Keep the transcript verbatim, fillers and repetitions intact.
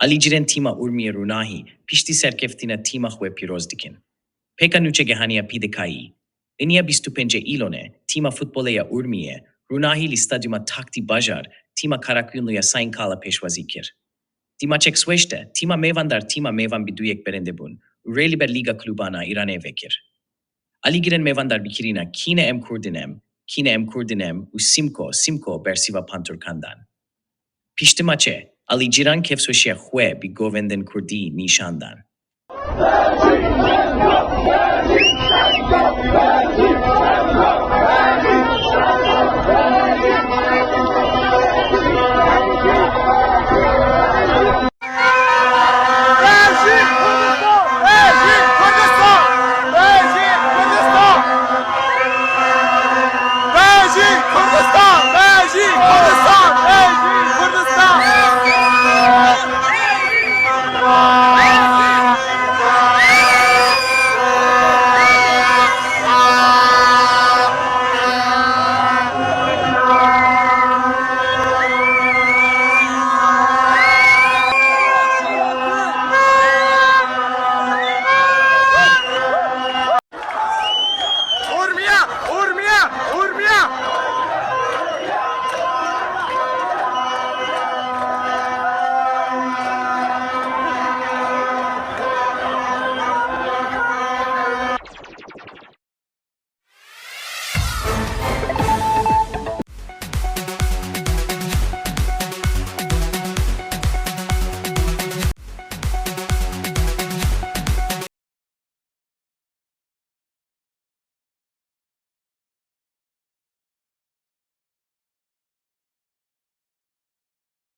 Alîcîrên tîma Urmiyê Rûnahî piştî serkeftina tîma xwe pîroz dikin. Pêka nûçegihaniya P D K'yî. Iniya bîst û pêncê Îlonê, tîma futbolê ya Urmiyê Rûnahî li stadyuma Taktî Bajar tîma Karakullû ya Sayın Kala pêşwazî kir. Di maçek sweş de, tîma mêvandar tîma mêvan bi du yek berende bûn û rê li ber Lîga Klûbana Îranê vekir. Alîgirên mêvandar bi kirîna Kî ne em Kurd in em, Kî ne em Kurd in em û Simko, Simko bersiva Pantûrkan dan. Piştî maçê, alîcîran kêfsweşiya xwe bi govendên Kurdî nîşan dan.